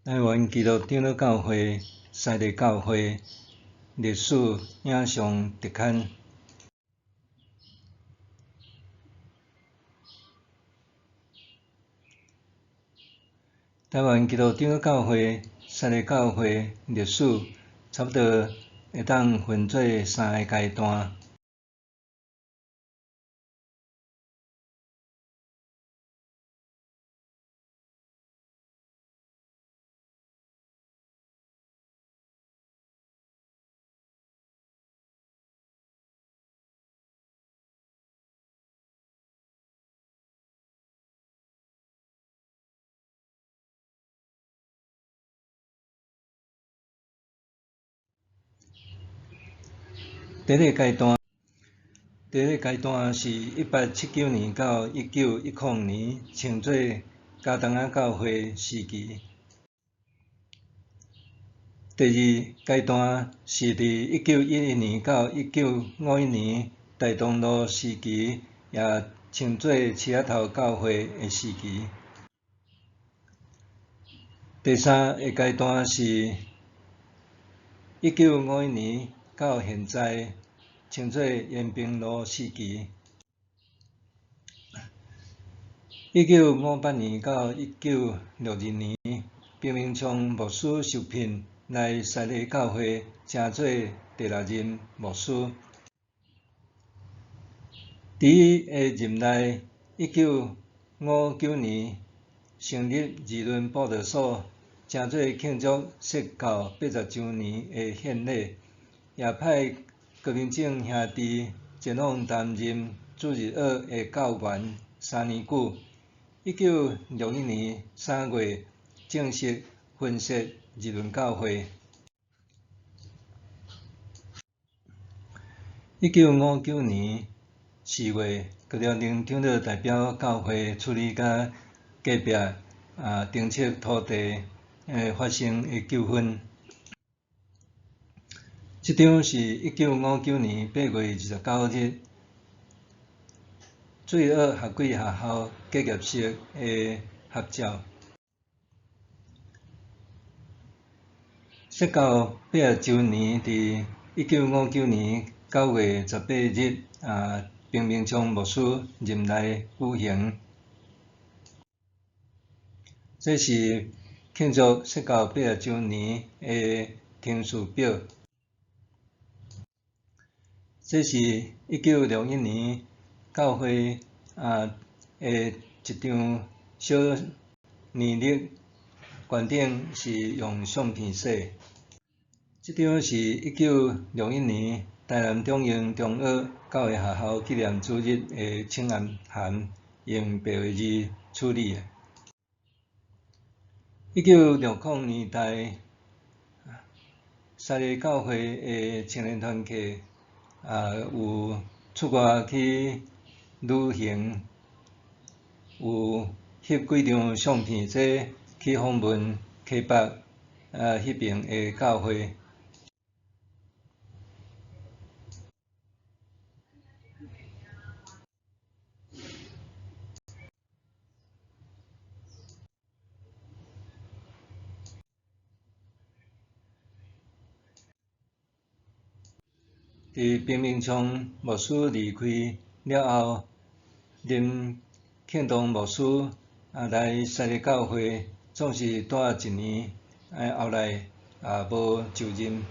台灣基督長老教會西麗教會歷史影像特刊。台灣基督長老教會西麗教會歷史差不多會當分做三个階段。第一个階段，第一个階段是1879年到1910年，稱做茄苳仔教會時期。第二階段是佇1911年到1951年大同路時期，也稱做市仔頭教會的時期。第三個階段是1951年到現在，稱做延平路時期。1958年到1962年，彭明昌牧師受聘來西麗教會，成做第六任牧師。佇伊的任內，1959年成立二崙布道所，成做慶祝設教80週年的獻禮，也派郭明正兄弟前往擔任主日學的教員3年久。1961年3月正式分設二崙教會。1959年4月，郭廖寧長老代表教會處理佮隔壁爭執土地發生的糾紛。這張是1959年8月29日，主日學學季學校結業式的合照。設教80週年，佇1959年9月18日，彭明昌牧師任內舉行。這是慶祝設教80週年的程序表。這是1961年教會的一張小年曆，懸頂是用相片洗。這張是1961年台南中英中學教會學校紀念主日的請願函，用白話字處理的。1960年代，西麗教會的青年團契有出外去旅行，有翕幾張相片，這去訪問溪北彼爿的教會。佇彭明昌牧師離開了後，林慶東牧師來西麗教會，總是蹛一年，後來也無就任。